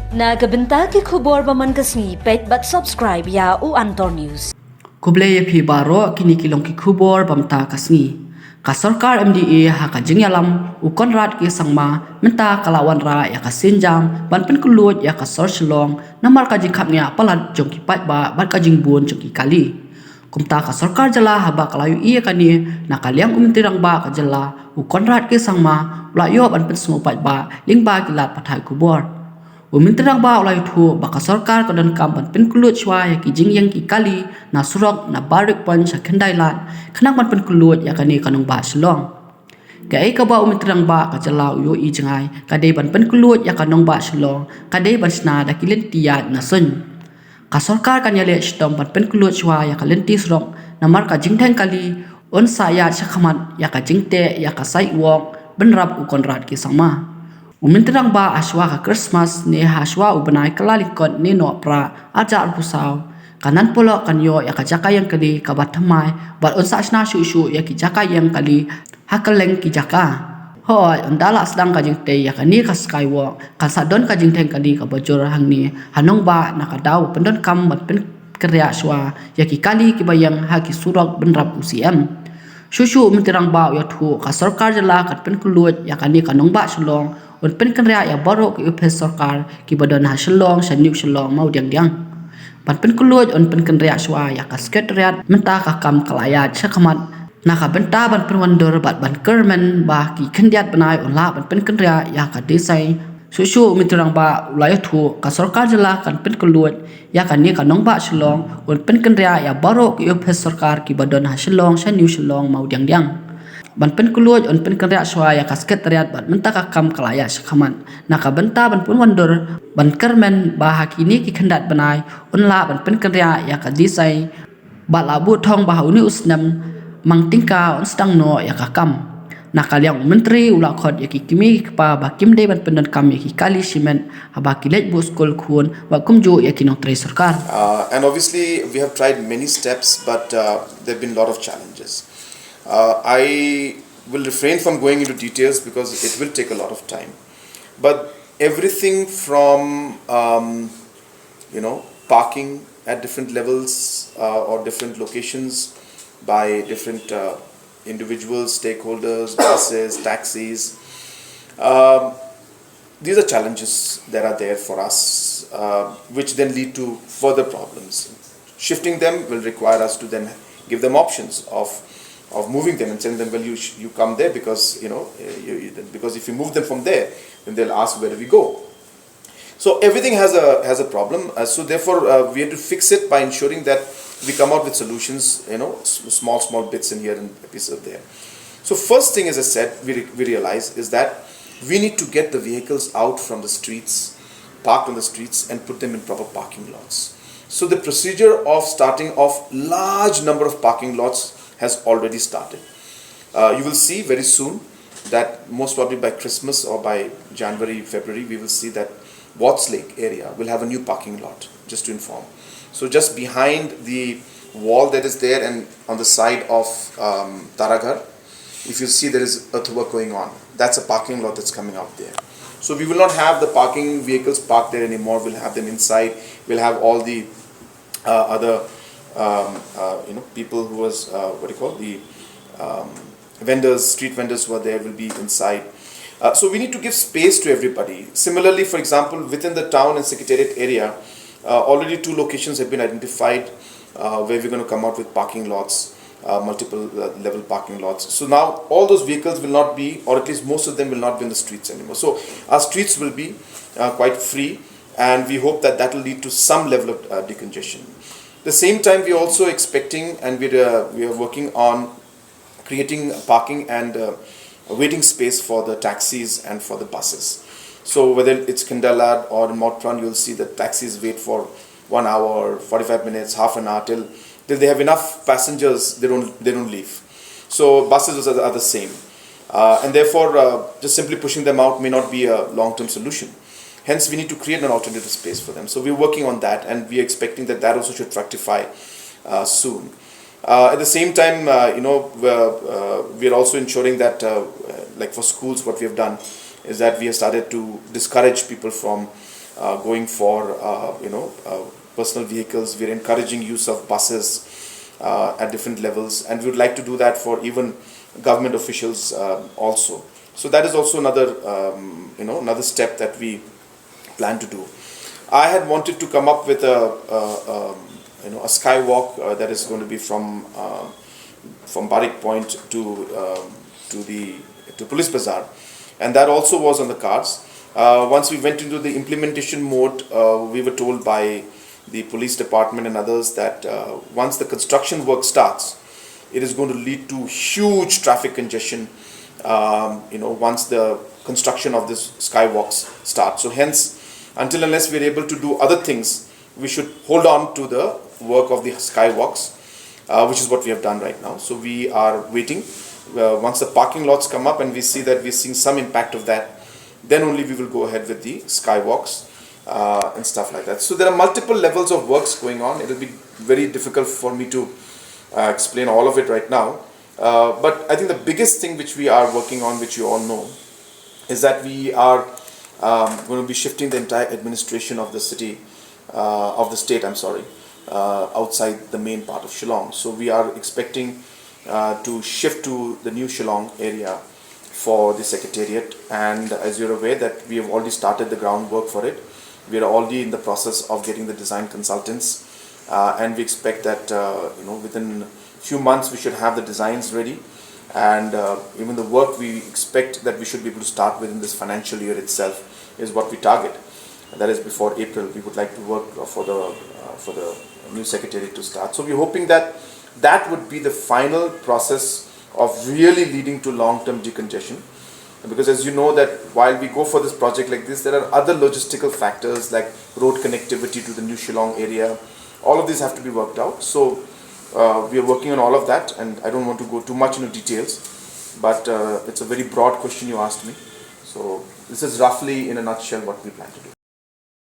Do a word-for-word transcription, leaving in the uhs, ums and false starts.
Na ka bynta ki khubor ba man ka sngi, peit bad subscribe ïa u Antor News. Khublei ïa phi baroh, kine ki long ki khubor ba mynta ka sngi. Ka sorkar M D A ha ka jingïalam u Conrad K Sangma mynta ka la wanrah ïa ka sienjam ban pynkylluid ïa ka sor Shillong namar ka jingkhapngiah palat jong ki paidbah bad ka jingbun jong ki kali. Kumta ka sorkar jylla haba ka la ïohi ïa kane, na ka liang u Myntri Rangbah ka jylla u Conrad K Sangma u la ïoh ban pynsngew paidbah lyngba ki lad pathai khubor. U Myntri Rangbah u la ïathuh ba ka sorkar ka donkam ban pynkylluid shuwa ïa ki jingïeng ki kali na surok na Bar Rik Point sha Khyndailad khnang ban pynkylluid ïa kane ka nongbah Shillong. Kaei kaba u Myntri Rangbah ka jylla u ïohi jngai ka dei ban pynkylluid ïa ka nongbah Shillong ka dei ban shna da ki lynti ïaid na suiñ. Ka sorkar kan ïaleh shitom ban pynkylluid shuwa ïa ka lynti surok namar ka jingdheng kali un sa ïaid shakhmat ïa ka jingteh ïa ka sidewalk, bynrap u Conrad K Sangma. U Myntri Rangbah ha shuwa ka Christmas ne ha shuwa u bnai Kyllalyngkot ne Nohprah arhajar arphew saw, ka Nan Pollock kan ïoh ïa ka jaka ïeng kali kaba thymmai bad un sa shna shuh shuh ïa ki jaka ïeng kali ha kylleng ki jaka. Hooid, ynda la sdang ka jingtei ïa kane ka skywalk, kan sa don ka jingdheng kali kaba jur hangne ha nongbah na ka daw pyndonkam ban pynkynriah shuwa ïa ki kali kiba ïeng ha ki surok, bynrap u C M. Shuh shuh u Myntri Rangbah u ïathuh ka sorkar jylla kan pynkylluid ïa kane ka nongbah Shillong, un pynkynriah ïa baroh ki ophis sorkar kiba don ha Shillong sha New Shillong mawdiang diang. Ban pynkylluid un pynkynriah shuwa ïa ka Secretariat, mynta ka kam ka la ïaid shakhmat na ka bynta ban pynwandur bad ban kyrmen ba ki khyndiat bnai un lah ban pynkynriah ïa ka design. Shuh shuh u Myntri Rangbah u la ïathuh ka sorkar jylla kan pynkylluid ïa kane ka nongbah Shillong, un pynkynriah ïa baroh ki ophis sorkar kiba don ha Shillong sha New Shillong mawdiang diang. Ban pynkylluid un pynkynriah shuwa ïa ka Secretariat bad mynta ka kam ka la ïaid shakhmat na ka bynta ban pynwandur ban kyrmen ba ha kine ki khyndiat bnai un lah ban pynkynriah ïa ka design. Bad la buh thong ba ha une u snem mang tyngka un sdang noh ïa ka kam. Na ka liang u Myntri u la khot ïa ki kmie ki kpa ba kim dei ban pyndonkam ïa ki kali shimet haba ki leit buh skul khun bad kumjuh ïa ki nongtrei sorkar. Uh, and obviously, we have tried many steps, but uh, there have been a lot of challenges. Uh, I will refrain from going into details because it will take a lot of time. But everything from, um, you know, parking at different levels uh, or different locations by different uh, individuals, stakeholders, buses, taxis. Um, these are challenges that are there for us, uh, which then lead to further problems. Shifting them will require us to then give them options of of moving them and telling them, well, you sh- you come there because you know uh, you, you, because if you move them from there, then they'll ask, where do we go? So everything has a has a problem. Uh, so therefore, uh, we have to fix it by ensuring that we come out with solutions. You know, s- small small bits in here and pieces there. So first thing, as I said, we, re- we realize is that we need to get the vehicles out from the streets, parked on the streets, and put them in proper parking lots. So the procedure of starting off large number of parking lots has already started. Uh, you will see very soon that most probably by Christmas or by January, February, we will see that Watts Lake area will have a new parking lot, just to inform. So just behind the wall that is there and on the side of um, Taraghar, if you see there is earthwork going on, that's a parking lot that's coming out there. So we will not have the parking vehicles parked there anymore. We'll have them inside. We'll have all the uh, other um, uh, you know people who was uh, what do you call the um, vendors, street vendors who are there will be inside. Uh, so we need to give space to everybody. Similarly, for example, within the town and secretariat area, uh, already two locations have been identified uh, where we're going to come out with parking lots, uh, multiple uh, level parking lots. So now all those vehicles will not be, or at least most of them will not be in the streets anymore. So our streets will be uh, quite free, and we hope that that will lead to some level of uh, decongestion. The same time, we're also expecting, and we're, uh, we are working on creating parking and uh, waiting space for the taxis and for the buses. So whether it's Khyndailad or Motphran, you'll see that taxis wait for one hour, forty-five minutes, half an hour, till, till they have enough passengers, they don't, they don't leave. So buses are, are the same. Uh, and therefore, uh, just simply pushing them out may not be a long-term solution. Hence, we need to create an alternative space for them. So we're working on that, and we're expecting that that also should fructify uh, soon. Uh, at the same time, uh, you know, we're, uh, we're also ensuring that, uh, like for schools, what we have done is that we have started to discourage people from uh, going for uh, you know uh, personal vehicles. We're encouraging use of buses uh, at different levels, and we would like to do that for even government officials uh, also. So that is also another um, you know another step that we plan to do. I had wanted to come up with a, a, um, you know a skywalk uh, that is going to be from uh, from Barik Point to um, to the to Police Bazaar, and that also was on the cards. Uh, once we went into the implementation mode, uh, we were told by the police department and others that uh, once the construction work starts, it is going to lead to huge traffic congestion. Um, you know, once the construction of this skywalks starts, so hence, until unless we are able to do other things, we should hold on to the work of the skywalks, uh, which is what we have done right now. So we are waiting. Uh, once the parking lots come up and we see that we're seeing some impact of that, then only we will go ahead with the skywalks uh, and stuff like that. So there are multiple levels of works going on. It'll be very difficult for me to uh, explain all of it right now. Uh, but I think the biggest thing which we are working on, which you all know, is that we are um, going to be shifting the entire administration of the city, uh, of the state, I'm sorry, uh, outside the main part of Shillong. So we are expecting uh, to shift to the new Shillong area for the secretariat. And as you're aware that we have already started the groundwork for it. We are already in the process of getting the design consultants, uh, and we expect that uh, you know within few months we should have the designs ready, and uh, even the work we expect that we should be able to start within this financial year itself is what we target. And that is before April. We would like to work uh, for the uh, for the new secretariat to start. So we're hoping that that would be the final process of really leading to long-term decongestion, because as you know that while we go for this project like this, there are other logistical factors like road connectivity to the new Shillong area. All of these have to be worked out. So uh, we are working on all of that, and I don't want to go too much into details, but uh, it's a very broad question you asked me. So this is roughly in a nutshell what we plan to do.